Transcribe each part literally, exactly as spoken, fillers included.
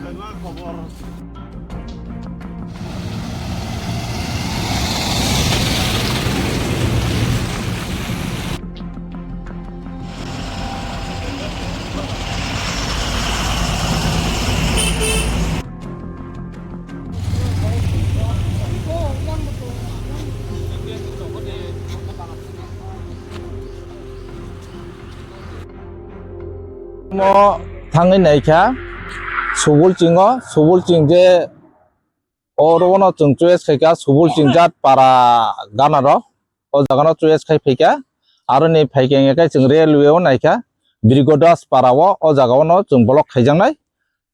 Mo thangwi naikha Subulchingo, Subulching je oro no chwng choice khaikha, Subulching jat para gana rok o jaga no choice khai phaikha. Aroni phaikha hwnkhe chwng railway o naikha, Birgodas para o, o jaga o no chwng block khaijaknai.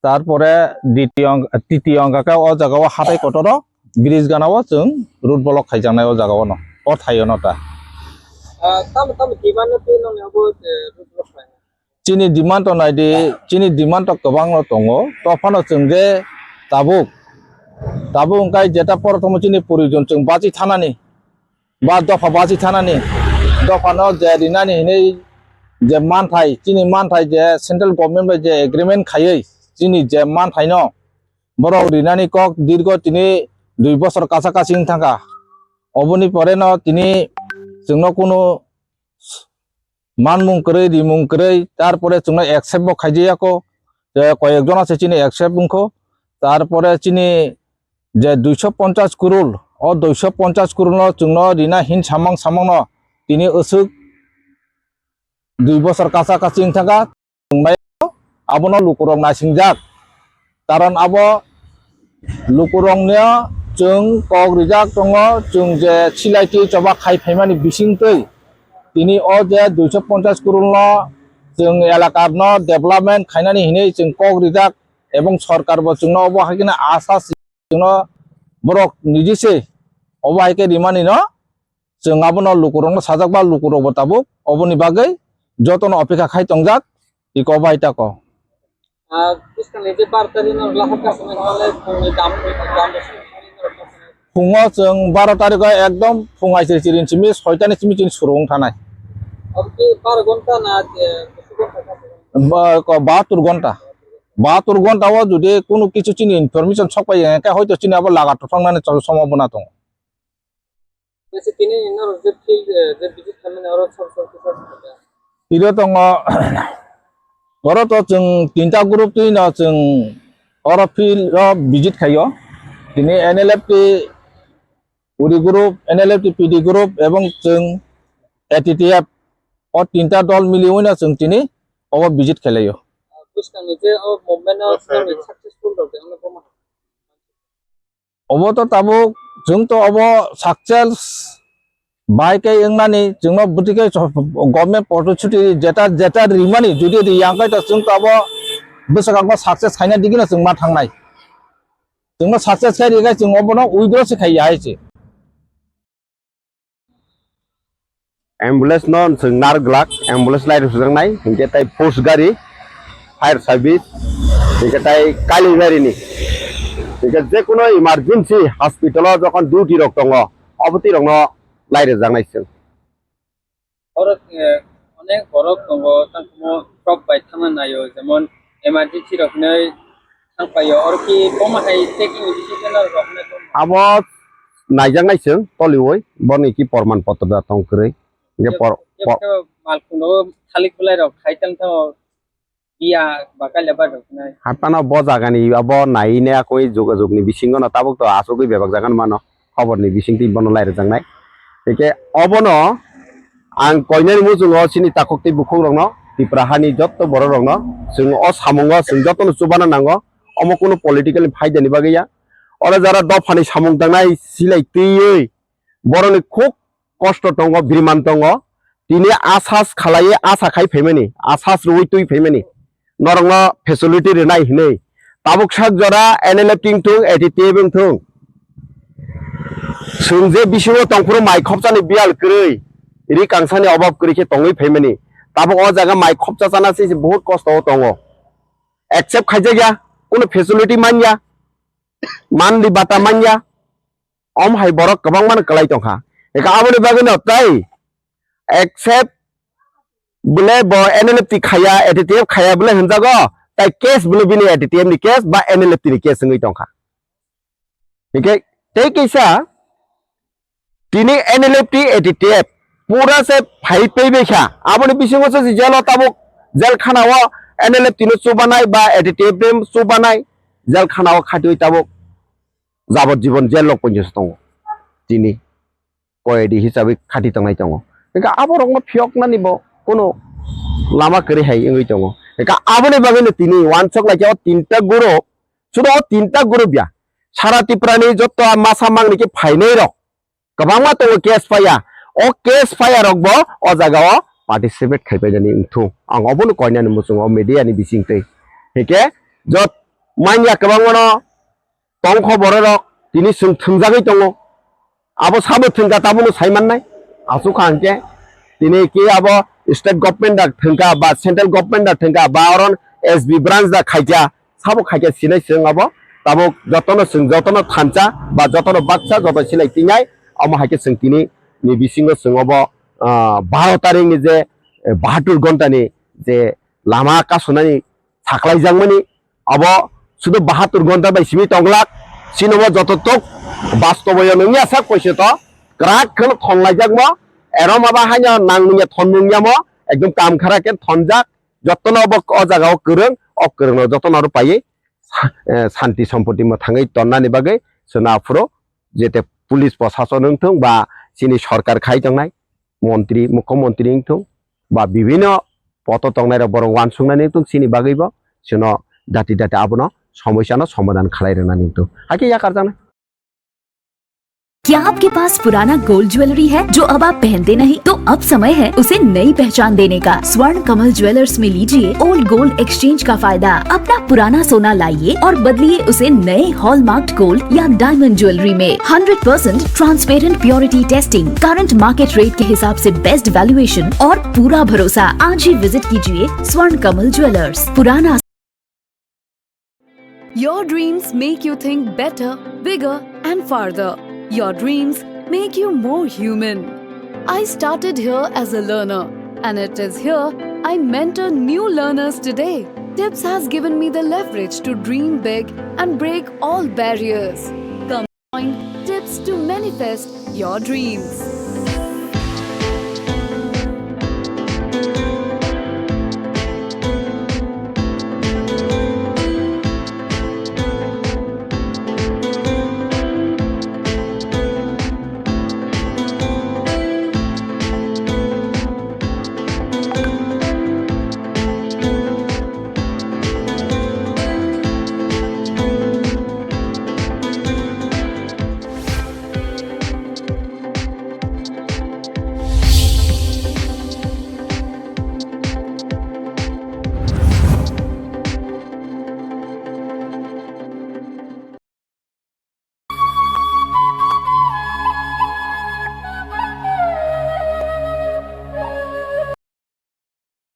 Tarpore ditiyo, titiyo hwnkha khe o jaga o hatai kotor o bridge gana o chwng road block khaijaknai o jaga o no, o thai o no ta. Ah, tamo, tamo demand no twi nong abo, eh, road block khlainai? Chini demand to nai di, chini demand to kwbang no tongo. To phano chwng je tabuk, tabuk hwnkhe jeta prothom chini proyojon chwng bachi thanani, ba dopha bachi thanani, dopha no je rinani hinwi je manthai, chini manthai je central government bai je agreement khaiwi chini je manthai no borok rinani kok dirgo tini dui bosor kacha kachi wng thangkha. Oboni pore no tini chwngno kunu manmung kwrwi, rimung kwrwi, tarpore chwngno accept bo khaijaya kho. Je koyek jona se chini accept wngkho. Tarpore chini je duiso ponchas kurul, o duiso ponchas kurul no chwngno rina hin samang samang no tini aswk dui bosor kacha kachi wng thangkha. Abono lukurok naisingjak, karon abo lukurokno chwng kok rijak tongo, chwng je silai twi choba khai phaimani bisingtwi tini o je duiso ponchas kurulno chwng elakarno development khainani hinwi chwng kok rijak, ebong sorkarbo chwngno obo hai kheno asa si-, chwngno borok niji se obo hai khe rimanino chwng abono lukurokno sajak ba lukurokbo tabuk oboni bagwi jotono opekha khai tongjak. Iko bai tako. Ah, bwskangni je bar tarikh no lahar kaisa nang le phungni dam, dam. Phungo chwng baro tarikh o ekdom phung aisiri chirin simi soitani simi chini suru wng thanai. Abo ki bar ghonta na, eh, bwswk ghonta kaisa? Ba, ko bahatur ghonta. Bahatur ghonta o jodi kunu kichu chini information sok pai ya, khe hoito chini abo laga tothok nani chol somo bona tongo. Kaisa tini norok je field, eh, je visit khaimani oro sor sor kisa kisa. Tiro tongo, oro to chwng tinta group twi no chwng oro field o visit khaio. Tini N L F T Uri group, N L F T P D group ebong chwng A T T F o tinta dol miliwi no chwng tini obo visit khlaio. Bwskangni je o movement o successful rok de, ano bomo. Obo to tabuk chwng to obo success bai khe wngnani, chwngno bwtwi khe government protichuti jeta, jeta rimani, jodi riyang khe to chwng to obo bwswkangno success khaina digino chwng ma thangnai. Chwngno success khai rikhe chwng obono withdraw se khaiya hai se. Ambulance no chwng nar glak, ambulance lai rwjaknai, hinkhe tai force gari, fire service, hinkhe tai kali gari ni, hinkhe je kono emergency hospital o jokhon duty rok tongo, obo twi rokno lai rwjaknai chwng. Oro, eh, onek borok tongo, tangkhumo prop bai thangna naio, jemon emergency rok hinwi thangpaio, oro ki bomo hai checking ni bisingtwi norok rok hinwi tongma? Abo naijaknai chwng toliwi, boni ki porman potro da tong kwrwi. Hinkhe por-, por- Malkhung rogo thalik belai rok khai tang thango. Iya, bakai le bai rok nai. Hatano bo jagani abo nai ne akoi jogajog ni bisingo no tabuk to asugwi bebak jaga no mano. Khobor ni bisingtwi bono lai rwjaknai. Hinkhe obono ang koinani muchungo chini takhuk tei bukhuk rokno, Tipra hani jotto borok rokno, chwng o samungo chwng jotono chubana nango. Omo kunu political ni phaida ni bagwi ya. Oro jara dophani samung tangnai silai twiwi borokni khuk kosto tongo, biriman tongo. Tini asas khalaiwi asa khai phaimani, asas rwui twi phaimani, norokno facility rwnai hinwi. Tabuk sak jora N L F T wngthung, A T T F wngthung, chwng je bisingo tongphuru mai khopchani biyal kwrwi, ri kangsani obab kwrwi khe tongwi phaimani. Tabuk o jaga mai khopcha chana se se bahut kosto o tongo. Accept khaijakya, kunu facility manya, manli bata manya. Om hai borok kwbangma no kwlai tongkha. Eka aboni bagwi no tei accept bole bo N L F T khaya, A T T F khaya bole hinjago, Tai case bwle bini A T T F ni case ba N L F T ni case wngwi tongkha. Hingke tei kisa tini N L F T A T T F pura se phai pei bai kha. Aboni bisingo se jelo tabuk jel khana o N L F T no chubanai ba A T T F no chubanai jel khana o khatiwi tabuk jabot jibon jel rok ponjo tongo. Tini koyadi hisabe khati tongnai tongo. Hingke aborokno phiyoknani bo kono lama kwrwi hai wngwi tongo. Hingke aboni bagwino tini wansok lai khe o tinta guru, sudo o tinta guru biya. Sara Tripura ni jotto a masa mangni khe phainai rok kwbangma tongo case fire. O case fire rok bo o jaga o participate khai painani wngthung. Ang obono koinani muchungo media ni bisingtwi. Hingke jot manya kwbangmano tongkho bororok tini chwng thwngjagwi tongo. Abo sabo thwngkha tabono sai mannai. Aswk kha hwnkhe tini khe abo state government da thwngkha ba central government da thwngkha ba oron S B branch da khaikha sabo khaikha sinai chwng abo tabuk jotono chwng jotono thansa ba jotono baksa joto silai tinai omo haikhe chwng tini ni bisingo chwng obo ah, baro tarikh ni je eh, bahatur ghonta ni je lama kasunani saklaijakmani abo sudu bahatur ghonta bai simi tonglak, chini bo joto tok bastobo yo nungya sak poiso to kwrak kheno thonglaijakmo, erom aba haino nang nungya thon nungyamo ekdom kam khara khe thonjak, jotono bo o jaga o kwrwng, o kwrwngno jotono aro paiwi sa- eh, santi sompoti mwthangwi tonnani bagwi chwna aphuru jete police prosason wngthung ba chini sorkar khai tongnai montri, mukhyamantri wngthung ba bibhinno poto tongnairok borok uansuknani wngthung chini bagwibo chwno dati dati abono somosyano somadhan khlai rwnani wngthung. Hakhe yakarjaknai. क्या आपके पास पुराना gold jewellery है जो अब आप पहनते नहीं? तो अब समय है उसे नई पहचान देने का। स्वर्ण कमल ज्वेलर्स में लीजिए ओल्ड गोल्ड एक्सचेंज का फायदा। अपना पुराना सोना लाइए और बदलिए उसे नए हॉलमार्क्ड गोल्ड या डायमंड ज्वेलरी में। Hundred percent transparent purity testing, current market rate के हिसाब से बेस्ट वैल्यूएशन और पूरा भरोसा। आज ही विजिट कीजिए स्वर्ण कमल ज्वेलर्स, पुराना। Your dreams make you think better, bigger, and farther. Your dreams make you more human. I started here as a learner, and it is here I mentor new learners today. Tips has given me the leverage to dream big and break all barriers. Combine Tips to manifest your dreams.